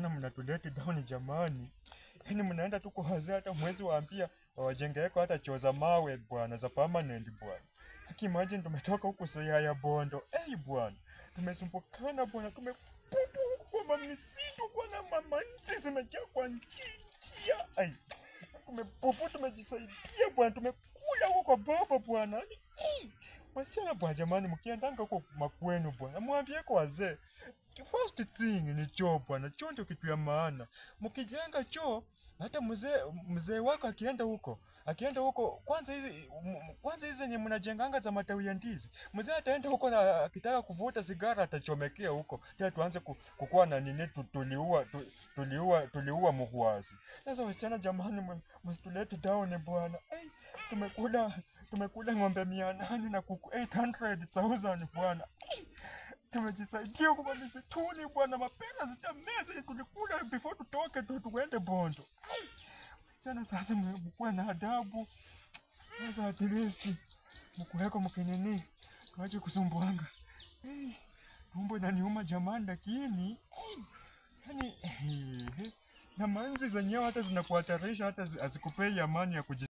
Wasichana mnatuleti down jamani. Yaani mnaenda tu kwa wazee, hata mwezi waambia wawajengeko hata choo za mawe bwana, za permanent bwana. Haki, imagine tumetoka huku Siaya Bondo. Eh bwana, tumesumbukana bwana, tumepupu huku kwa misitu bwana, mamanzi zimejaa kwa njia. Ai, tumepupu, tumejisaidia bwana, tumekula huko kwa baba bwana. Eh, wasichana bwana, jamani, mkiendanga huko makwenu bwana, mwambie kwa wazee first thing ni choo bwana. Choo ndio kitu ya maana. Mkijenga choo, hata mzee wako akienda huko, kwanza hizi zenye mnajenganga za matawi ya ndizi, mzee ataenda huko na akitaka kuvuta sigara atachomekea huko. Tena tuanze kukua na nini, tuliua muhuazi. Sasa wasichana jamani, msitulete down bwana. Hey, tumekula ng'ombe 800 na kuku 800,000 bwana. Hey, tumejisaidia kwa misituni bwana, mapera zitameza tulikula before tutoke tuende Bondo. Wasichana sasa mkuwe na adabu. Sasa at least mkuweko mkinini, tuache kusumbuanga. Hey, tumbo inaniuma jamani, lakini yani na manzi zenyewe hata zinakuhatarisha, hata hazikupei amani ya kuji